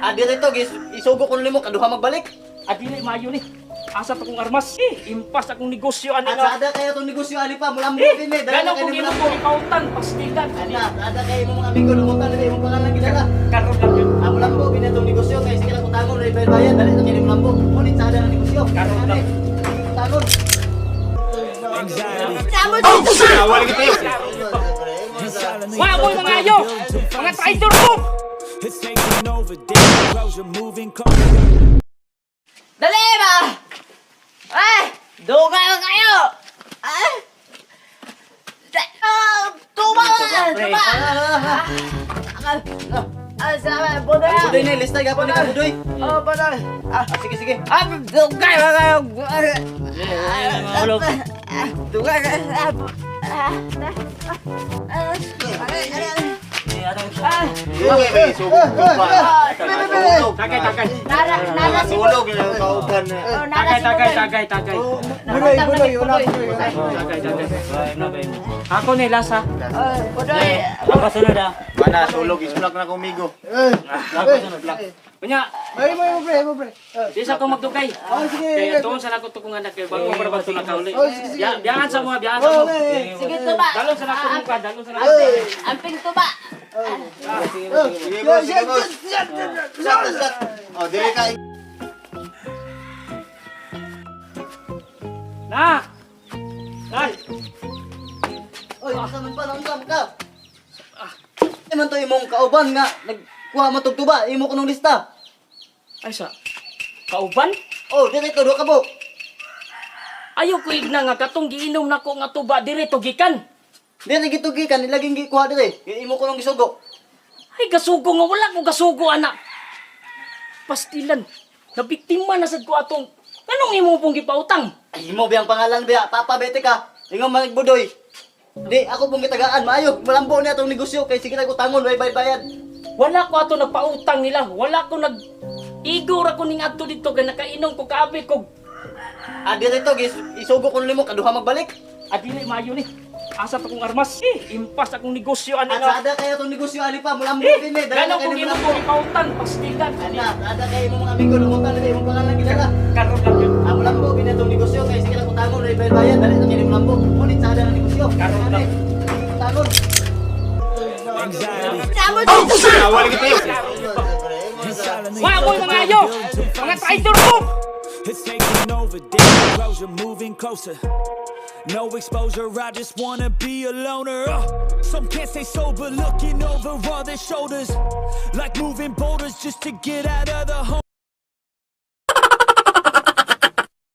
Ah, dire to gis isugo ko nimo kaduha magbalik. Adili maayo ni. Asa to kong armas? Eh, impas akong negosyo ani At nga. sada kaya tong negosyo ali pa mulambo Eh, din eh. Dali ganaw na kong kay imo mulambo. ko ipautang pastilan. Ana, sada kay imong mga amigo lumutan na imong pangalan gidala. Karon lang yun. Ah, mulambo gina tong negosyo kay sige lang utangon na bayad dali na kay mulambo. Ngunit sada na negosyo. Karon lang. Utangon. Wa mo'y mga ayo! Mga traitor mo! It's taking over, damn closure, moving closer. Dali ba? Ay! Dugay ba kayo? Ay! Ah, tuba ba? Tuba! Ah, salamat. Budoy. Budoy na, lista gapon ni Budoy. Oh, budoy. Ah, Ah, sige sige. ah, dugay ba kayo? Ah, dugay ka. Ah, ah, ah, ah, ah, Tagay, tagay. Nara, nara si Sulog na kauban na. Oh, nara Tagay, si tagay, Budoy. tagay, tagay. Budoy, budoy, budoy. Tagay, tagay. Ako ni lasa. Oh, Budoy. Ako sunod ah. Mana sulog isplak na kumigo. Kunya, Ay, mo, pre, mo, pre. di sa ko magdugay. Oh, sige. Kaya tuon sa nako to kong anak kay bago pa ba ito nakauli. Oh, sige, sige. Biyahan sa mga, biyahan sa Oh, mga. okay. Sige, tuba. Dalon sa nako mukha, dalon sa nako. Amping tuba. Sige boss, sige boss. Shot, shot. Oh, dire ka. Na! Nay! Oy, asa man pa naunsa man ka? Ay man to imong kauban nga nagkuha man tog tuba, imo kunong lista. Ay sa kauban? Oh, dire to duha ka bo. Ayaw ko igna nga katong giinom nako nga tuba dire to gikan. Dire gitugi kan laging gikuha dire. Imo kunong gisugo. Ay gasugo nga wala ko gasugo ana. Pastilan. Nabiktima na sad ko atong anong imo pong gipautang? Ay, imo biyang pangalan biya, Papa bete ka. Ingon man Budoy. Di ako pong gitagaan maayo. Malambo ni atong negosyo kay sige na utangon way bayad bayad. Wala ko ato nagpautang nila. Wala ko nag Igor ako ning adto dito kay nakainom ko kaabi ko. Ah, dire to gis isugo ko nimo kaduha magbalik. Adili maayo ni. Asa to kong armas? Eh, impas akong negosyo ani At nga. sada kaya tong negosyo ali pa mulambo Eh, din eh. Dali ganaw na kay kong imo mulambo. pong gipautang pastilan. Ana, sada kay imong mga amigo lumutan na imong pangalan gidala. Karon lang yun. Ah, mulambo gina tong negosyo kay sige lang utangon way bayad bayad dali na kay mulambo. Ngunit sada na negosyo. Karon lang. Utangon. Wa mo'y mga ayo! Mga traitor mo! It's taking over, damn closure, moving closer. No exposure, I just wanna be a loner. Some can't stay sober, looking over all their shoulders. Like moving boulders just to get out of the home.